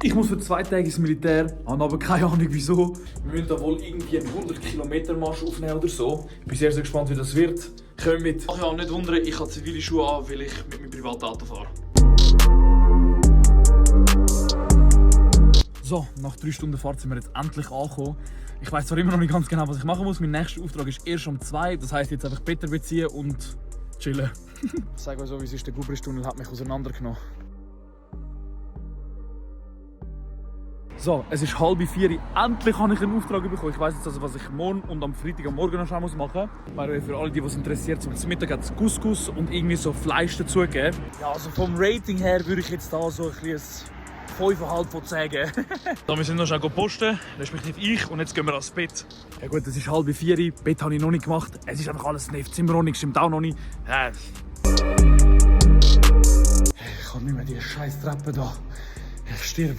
Ich muss für 2 Tage ins Militär, habe aber keine Ahnung wieso. Wir müssen da wohl irgendwie einen 100-Kilometer-Marsch aufnehmen oder so. Ich bin sehr gespannt, wie das wird. Kommt mit. Ach ja, nicht wundern, ich habe zivile Schuhe an, weil ich mit meinem Privatauto fahre. So, nach 3 Stunden Fahrt sind wir jetzt endlich angekommen. Ich weiß zwar immer noch nicht ganz genau, was ich machen muss. Mein nächster Auftrag ist erst um 2. Das heisst jetzt einfach Better beziehen und chillen. Ich sage euch so, wie es ist, der Gubristunnel hat mich auseinandergenommen. So, es ist 3:30. Endlich habe ich einen Auftrag bekommen. Ich weiss jetzt also, was ich morgen und am Freitag am Morgen noch schnell machen muss. Für alle, die es interessiert, zum Mittag hat es Couscous und irgendwie so Fleisch dazugeben. Ja, also vom Rating her würde ich jetzt da so ein 5,5 von 10 geben. So, wir sind noch schnell posten, respektive ich, und jetzt gehen wir ans Bett. Ja gut, es ist 3:30. Bett habe ich noch nicht gemacht. Es ist einfach alles nicht. Zimmer stimmt auch noch nicht. Ich kann nicht mehr diese scheiß Treppe da. Ich sterbe.